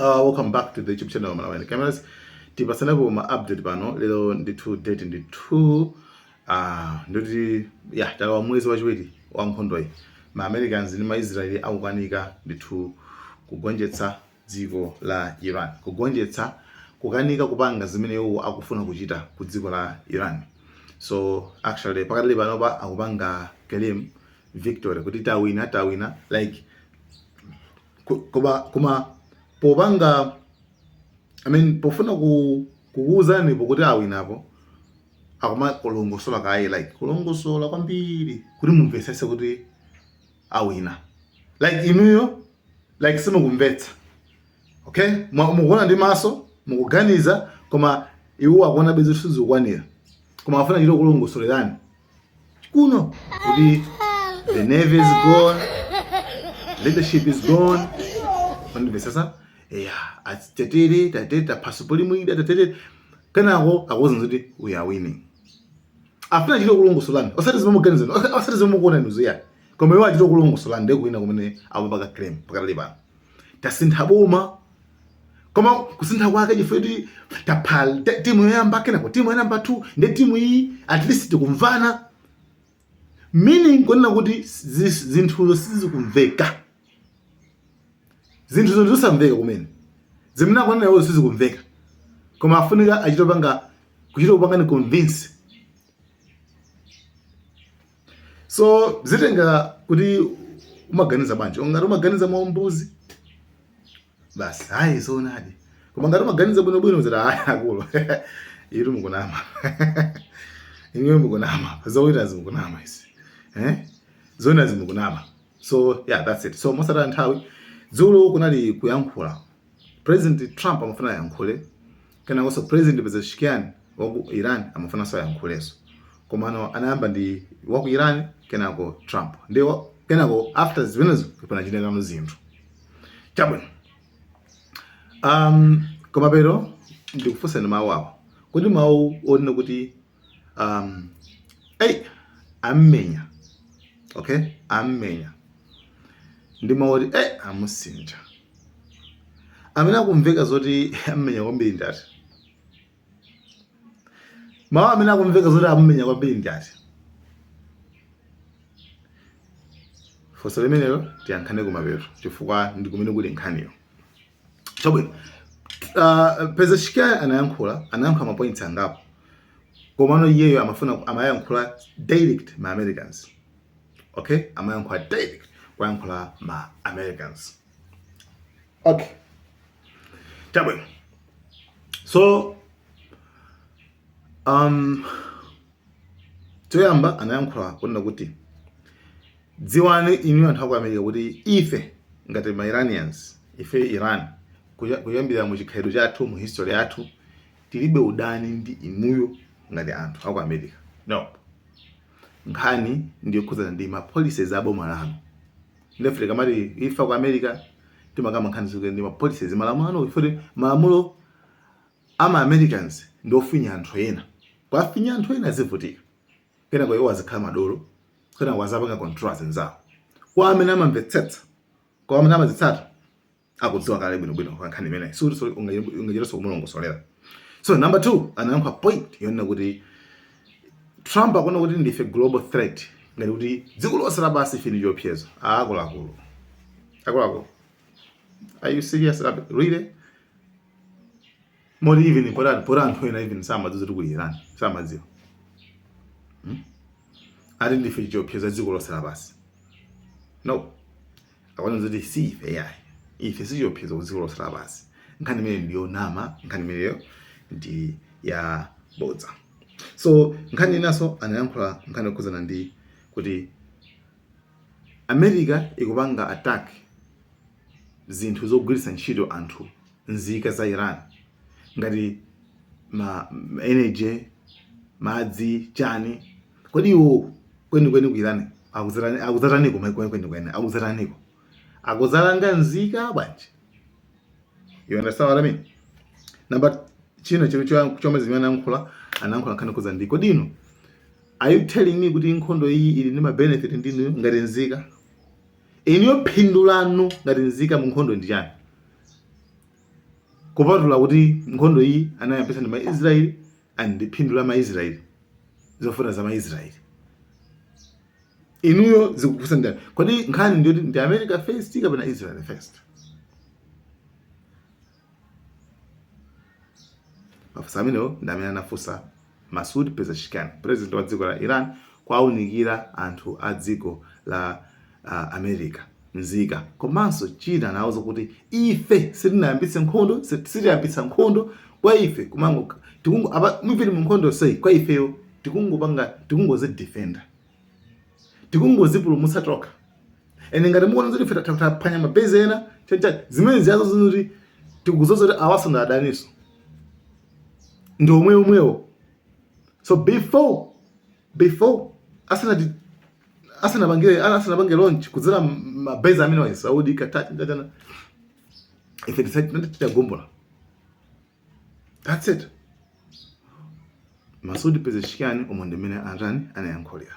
Welcome back to the YouTube channel Malawi Cameras. Tipasanepo ma update pano lero ndithu date ndi 2, ndikuti ya talowa mwezi wachiwiri wa nkhondo iyi. Ma Americans ndi ma Israeli akukanika ndithu kugonjetsa dziko la Iran. Kugonjetsa, kukanika kupanga zimene iwo akufuna kuchita ku dziko la Iran. So actually pakadali panopa akupanga claim victory kuti tawina, tawina, like koma popanga, I mean, pofuna kukuwuzani pokuti awinapo, akuma kulongosola kaye, like kulongosola kwambiri kuti mumvetsetse kuti awina. Like inuyo, like simukumvetsa, okay? Mukuona ndi maso, mukuganiza, koma iwo akuona bezo sizikukwanira, koma afuna chito kulongosolerani kuno kuti the navy is gone, leadership is gone. Mandimvetsetsa? Yeah, atatere tatere, tapha supreme leader, tatere. Kenako akuwuza kuti we are winning. Afuna chito kulongosolani, osati zimwe muganiza, osati zimwe mukuona inuzo ya, koma iwo achito kulongosolani. Ndiye kuwina kumene akupanga claim pakadali pano, tasintha boma, koma kusintha kwake chifukwa kuti tapha timu yoyamba, kenako timu ya number 2, ndi timu iyi at least tikumvana, meaning kunena kuti zinthuzo sizikumveka, zinthuzo ndizosamveka kumene zimene akunena iwo sizikumveka, koma afunika achitopanga kuchita kupangani convince. So zitenga kuti umaganiza bwanji. Ngati umaganiza mwaumbuzi basi, hayi, zoonadi. Koma ngati umaganiza bwinobwino zati, hayi akulu, inu mukunama, inuyo mukunama, zoitazi mukunama izi, eh? Zoinazi mukunama. So yeah, that's it. So mosataya nthawi, dzulo kunali kuyankhula. President Trump amafuna ayankhule, kenakonso President Pezeshkian waku Iran amafunanso ayankhulenso, komano anayamba ndi waku Iran, kenako Trump, ndi kenako after zimenezo panachitikano zinthu. Chabwino, koma pero ndikufunsani mawu awa: kodi mawu onena kuti ey ammenya, okay, ammenya, ndi mawu oti ey amusinja, amene akumveka zoti ammenya kwambiri ndati? Mawu amene akumveka zoti ammenya kwambiri ndati? Funso limenelo tiyankhane kumapeto chifukwa ndi kumene kuli nkhaniyo. Chabwino, Pezeshkian anayankhula ma points angapo, komano iyeyo amafuna amayankhula direct ma Americans, okay? Amayankhula direct, kuyankhula ma Americans, okay? Chabwino, so choyamba anayankhula kunena kuti dziwani inu anthu aku America kuti ife ngati ma Iranians, ife Iran, kuyambira mu chikhalidwe chathu, mu history yathu, tilibe udani ndi inuyo ngati anthu aku America. No, nkhani ndiyokhudzana ndi ma policies a boma lanu. Ndefe tikamati ife ku America timakamba nkhani zikuti ndi ma policies, malamulo anu, ife malamulo ama Americans ndi ofinya anthu ena, kwafinya anthu ena azivutika, kenako iwo azikhala madolo, kenako azapanga control azinzawo. Kwa amene amamvetsetsa, kwa amene amazitsata, akudziwa kale bwinobwino kwa nkhani imeneyi, sikuti ungachitonso kumulongosolera. So number two, anayankha point yonena kuti Trump akuona kuti ndife global threat, ngati kuti dziko lonse lapansi ife ndi chiopsezo. Akuluakulu, akuluakulu, are you serious? Really? Moti even pota anthu ena even samadziwa kuti kuli Iran, samadziwa, Ati ndife chiopsezo dziko lonse lapansi. No, akuona kuti si ife yayi, ife si chiopsezo ku dziko lonse lapansi. Nkhani imene ndiyonama, nkhani imeneyo ndi ya bodza. So nkhani inanso anayankhula nkhani yokhudzana ndi kuti America ikupanga attack zinthu zogwiritsa ntchito anthu, nzika za Iran, ngati ma energy, madzi, chani. Kodi iwo kwenikweni ku Iran akudzataniko? Kwenikweni akudzataniko? Akudzalanga nzika bwanji? You understand what I mean? Number chino chino chomwe zimene anayankhula nkhani kudza ndi kodi ino, are you telling me kuti nkhondo iyi ili ndi ma benefit ndinu ngati nzika? Inuyo phindu lanu ngati nzika mu nkhondo ndi chani? Kupatula kuti nkhondo iyi anayambitsa ndi maIsraeli and ndi phindu la maIsraeli, zofuna za maIsraeli. Inuyo zikukhudza ndani? Kodi nkhani ndiyoti ndi America first kapena Israel first? Mafunso amenewo ndi amene anafunsa Masoud Pezeshkian, president wa dziko la Iran, kuwaunikira anthu a dziko la America, nzika. Komanso china anawauza kuti ife sitinayambitse nkhondo, sitiyambitsa nkhondo kwa ife kumango tikungo apa even mu nkhondo yonseyi kwa ifeyo tikungopanga tikungozidefenda. Tikungozipulumutsa tokha. And ngati mukuona zoti ife taphwanya ma base ena chanchani zimene ziyazo zoti tikuzoza kuti awaso ndi adaniso. Ndi omwe omwewo. So before asanati asanapangire asanapange launch kudzera ma base amene wa Saudi, Qatar, chana ife titagumbula. That's it. Masoud Pezeshkian umo ndi mmene atani anayankhulira.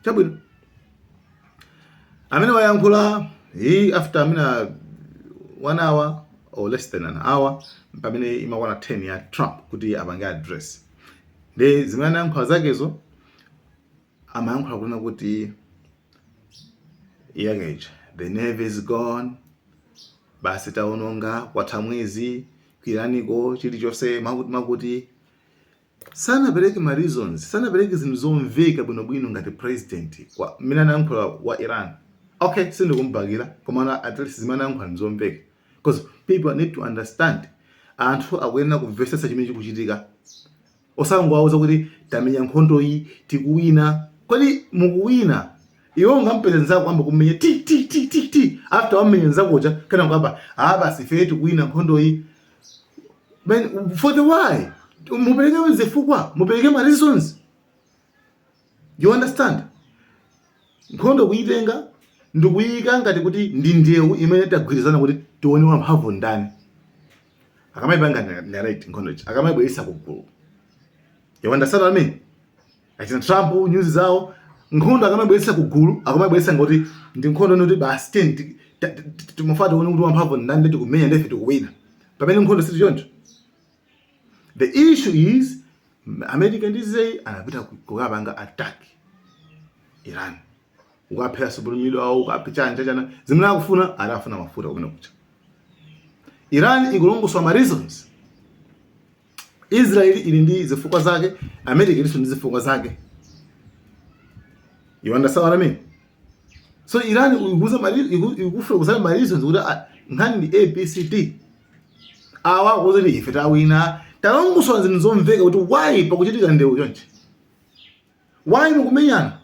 Chabwino. Amene wayankhula he after amene one hour or less than an hour pamene imakwana 10 ya Trump kuti apange address. Ndi zimene anayankhula zakezo amayankhula kunena kuti yakeja the navy is gone, basi taononga, kwatha mwezi ku Iraniko chilichonse makuti makuti. Sanapereke ma reasons, sanapereke zinthu zomveka bwinobwino ngati president kwa mmene anayankhula wa Iran. Okay, sindikumbakira koma at least zimene anayankhula ndi zomveka because people need to understand. Anthu akuyenera kumvetsetsa chimene chikuchitika, osangowauza kuti tamenya nkhondo iyi tikuwina. Kodi mukuwina? Iwe ungampeze nzako amba kumenya ti ti ti ti ti, after wamenya nzako uja kana kwamba ah basi ife tikuwina nkhondo iyi. Man, for the why mupereke zifukwa, mupereke ma reasons, you understand? Nkhondo kuyitenga ndikuyika ngati kuti ndi ndewu imene tagwirizana kuti tione wamphamvu ndani. Akamayipanga narrate nkhondo ichi, akamayibweretsa kugulu, you understand what I mean? Achina Trump news zawo, nkhondo akamayibweretsa kugulu akamayibweretsa ngoti ndi nkhondo noti basi teni timafuna tione kuti wamphamvu ndani, ndi tikumenya ndife tikuwina, pamene nkhondo sili choncho. The issue is America ndi Israel anapita kukapanga attack Iran, ukaphera supreme leader wawo, ukapha chanja chana zimene akufuna, anafuna mafuta kumene kucha. Iran ikulongosola ma reasons, Israel ili ndi zifukwa zake, America ilinso ndi zifukwa zake, you understand what I mean? So Iran ikuuza ikufuna kuzala ma reasons kuti nkhani ndi A B C D. Awa akuuza kuti ife tawina, talongosola zinthu zomveka kuti why pakuchitika ndewu chonchi, why mukumenyana,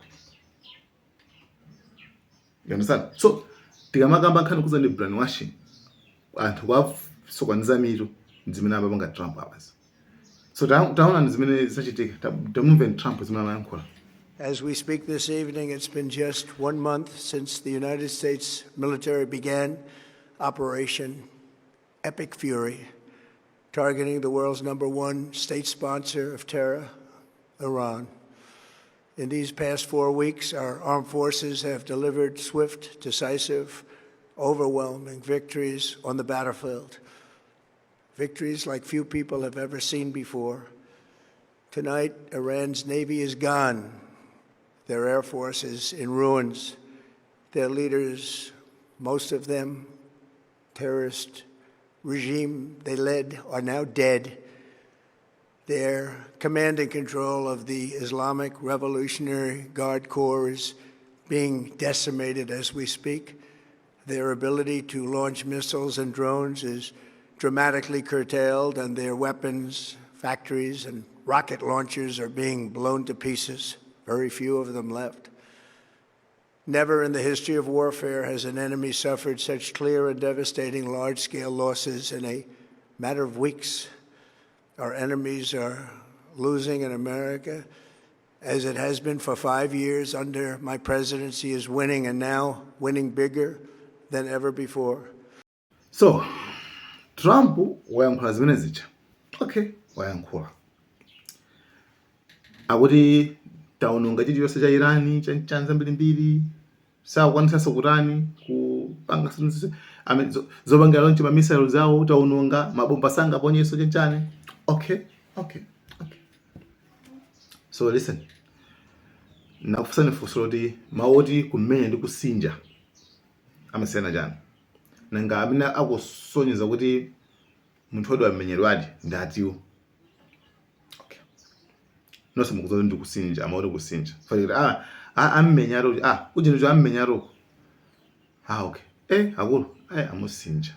you understand? So tikamakamba nkhani kuza ndi brainwashing, anthu kwasokoneza mitu, zimene amapanga Trump apazi. So taona zimene zachitika, tamumveni Trump zimene amayankhula. As we speak this evening, it's been just 1 month since the United States military began Operation Epic Fury, targeting the world's #1 state sponsor of terror, Iran. In these past 4 weeks, our armed forces have delivered swift, decisive, overwhelming victories on the battlefield. Victories like few people have ever seen before. Tonight, Iran's navy is gone. Their air force is in ruins. Their leaders, most of them, terrorist regime they led, are now dead. Their command and control of the Islamic Revolutionary Guard Corps is being decimated as we speak. Their ability to launch missiles and drones is dramatically curtailed, and their weapons factories and rocket launchers are being blown to pieces. Very few of them left. Never in the history of warfare has an enemy suffered such clear and devastating large-scale losses in a matter of weeks. Our enemies are losing in America, as it has been for 5 years under my presidency, is winning, and now winning bigger than ever before. So, Trump wayankhula zimene zija. Okay, wayankhula. Akuti taononga chilichonse cha Iran, chanza mbirimbiri, sakukwanisanso kutani kupanga zinthu. I mean, zopangira launch ma missiles awo taononga, mabomba sangaponyeso chenchane. Okay, so listen, nakufunsani funso loti mawu oti kumenya ndi kusinja amasiyana chani? Nanga amene akusonyeza kuti munthu wodi wamenyedwadi ndi atiwo? Okay, nonse mukudziwa kuti ndi kusinja, amauti kusinja fatikati ammenyaro kuti ujenicho ammenyaro. Okay, akulu, amusinja,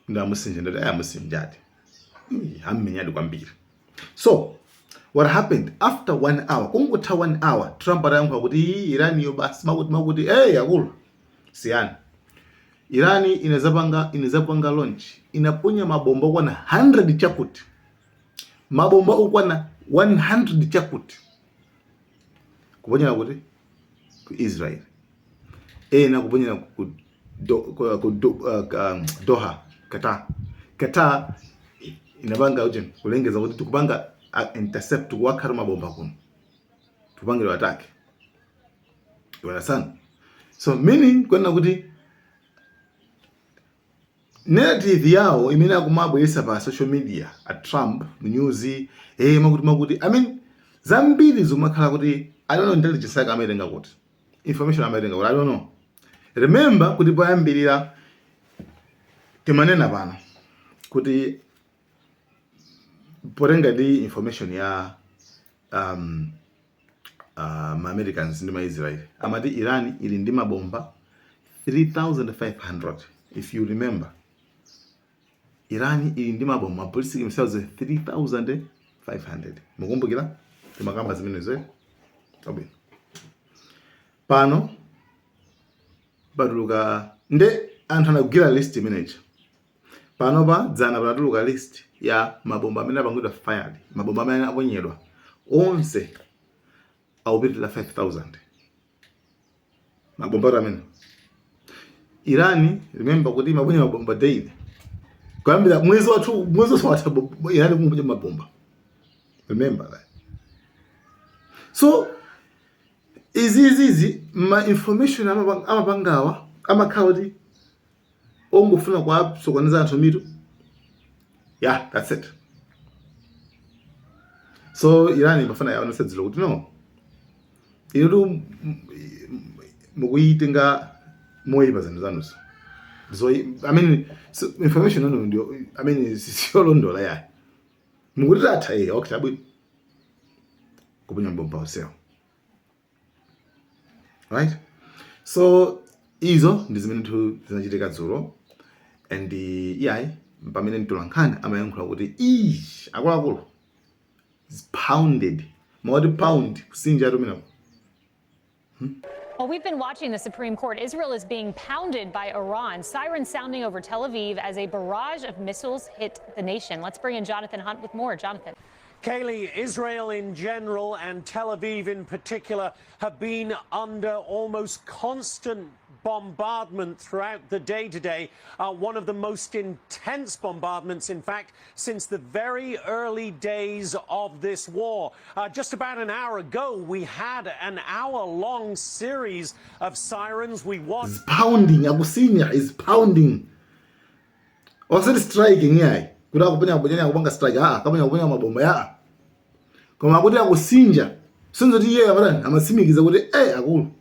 ndi amusinja, ndati amusinjadi. Ammenyadi kwambiri. So what happened after one hour? Kungotha one hour Trump atayankhula kuti, "Ii, Iraniyo basi," makuti makuti, akulu, siyani. Irani inazapanga launch, inaponya mabomba okwana 100 chakuti, mabomba okwana 100 chakuti, kuponyera kuti ku Israel, ena kuponyera ku Doha, Qatar. Qatar inapanga uje kulengeza kuti tikupanga intercept, kuwakhala mabomba kuno, tikupangira attack. You understand? So meaning kwena kuti narrative yawo imene akumabweresa pa social media a Trump mu news, makuti makuti, I mean, zambiri zimakhala kuti, I don't know, intelligence yake amaitenga kuti, information amaitenga kuti, I don't know. Remember kuti poyambirira timanena pano kuti potenga ndi information ya ma Americans ndi ma Israel, amati Iran ili ndi mabomba 3500. If you remember, Iran ili ndi mabomba, ballistic missiles 3500. Mukumbukira timakamba zimenezo, eh? Abwino, pano patuluka nde anthu anagwira list imeneja. Pano pa dzana patuluka list ya mabomba amene apangidwa fired, mabomba amene aponyedwa onse akupitirira 5000 mabomba amene Iran. Remember kuti imaponya mabomba daily kuyambira mwezi wathu, mwezi wonse watha Iran kungoponya mabomba. Remember that. So izizizi ma information amapangawa amakhala kuti ongofuna kuwasokoneza anthu mitu. Yeah, that's it. So Iran imafuna yaonese dzulo kuti no, inutu mukuyitenga moyipa zinthu zanuzo. So I mean, so information yanu ndio, I mean, siyolondola yayi. Mukuti tatha, okay, abwino, kuponya mabomba onsewo, right? So izo ndi zimene nthu zinachitika dzulo. And iyayi, pamene mtolankhani amayankhula kuti ii, akuluakulu, is pounded, mawati pound, kusinja atumenako. Well, we've been watching the Supreme Court. Israel is being pounded by Iran. Sirens sounding over Tel Aviv as a barrage of missiles hit the nation. Let's bring in Jonathan Hunt with more. Jonathan. Kaylee, Israel in general and Tel Aviv in particular have been under almost constant bombardment throughout the day today. One of the most intense bombardments, in fact, since the very early days of this war. Just about an hour ago, we had an hour-long series of sirens. We watched Is pounding, akusinya, is pounding, osati striking yayi, kuti akuponya kuponya akupanga strike, kaponya kuponya mabomba ya, koma akuti akusinja, sinzoti iye amatani, amatsimikiza kuti akulu,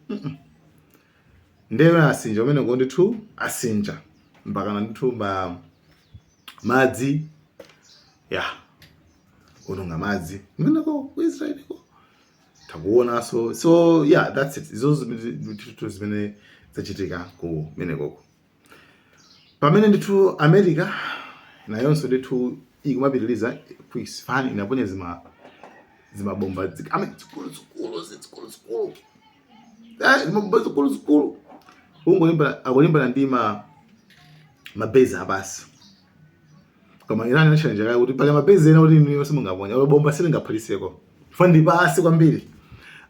ndewe asinja umeneko ndithu, asinja mpakana ndithu ma madzi ya unonga madzi kumeneko ku Israeliko takuonanso. So yeah, that's it. Izo ndithu zimene zachitika kumenekoko, pamene ndithu America nayonso ndithu ikumapitiliza ku Isfahan, inaponya zimabomba I mean, zikulu zikulu, zikulu zikulu, zimabomba zikulu zikulu, ungolimbana, akulimbana ndi ma base apasi. Koma Iran inachallenge kale kuti pali ma base ena kuti inu simungaponya olo bomba, silingaphulitseko fa ndi pasi kwambiri.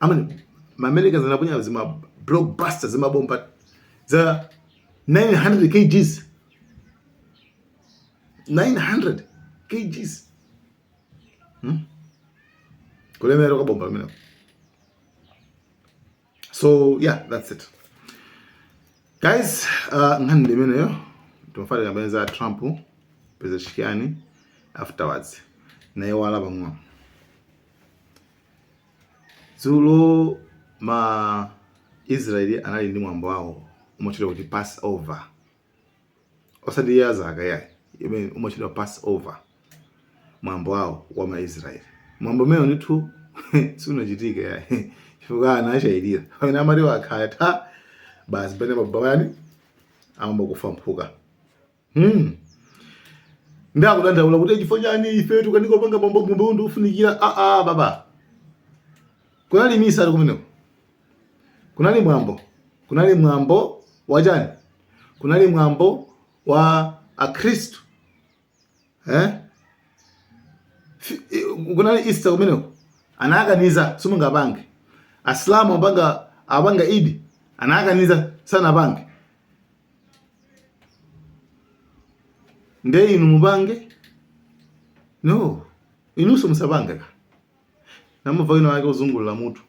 I mean, ma Americans anaponya zima blockbuster, zimabomba za 900 kgs, 900 kgs, Kulemera kwa bomba limeneko. So yeah, that's it. Guys, nkhani ndi imeneyo. Timafuna tikambe za Trump, Pezeshkian afterwards nayiwala pang'ono. Dzulo ma Israeli anali ndi mwambo wawo umatchedwa kuti Passover, osati ya zaka yayi, imene umatchedwa Passover, mwambo wawo wa ma Israeli. Mwambo umene ndithu sunachitike yayi chifukwa anachayirira pamene amati wakhala ta basi pene babani amamba kufa mphuka. Ndakudandaula kuti chifukwa chani ife tikukanika kupanga mwambo, mwambo ndi ufunikira. Ah ah, baba, kunali misa ali kumeneko, kunali mwambo, kunali mwambo wachani? Kunali mwambo wa Akhristu, eh? Kunali Easter kumeneko, anakaniza, simungapange. Asilamu apanga Idi, anakaniza, sanapange. Nde inu mupange? No, inunso musapange. Ka namubva wina wake uzungulira mutu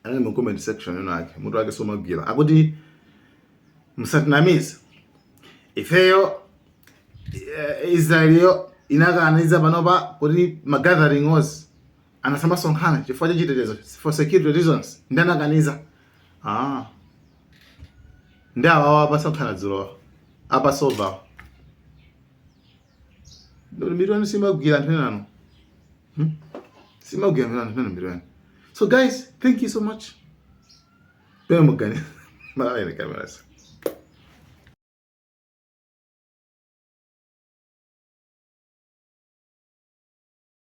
anali mu comment section, ino ake mutu wake somagwira, akuti musatinamize ifeyo, Israeliyo inakaniza panopa kuti ma gathering onse anasamasonkhana chifukwa cha chitetezo, for security reasons, ndi anakaniza. Ah, ndi awawa apasonkhana dzulo a Passover. Mitu yanu simagwira anthu enano, Simagwira anthu enano mitu yanu. So guys, thank you so much. Pene mugani malawi cameras.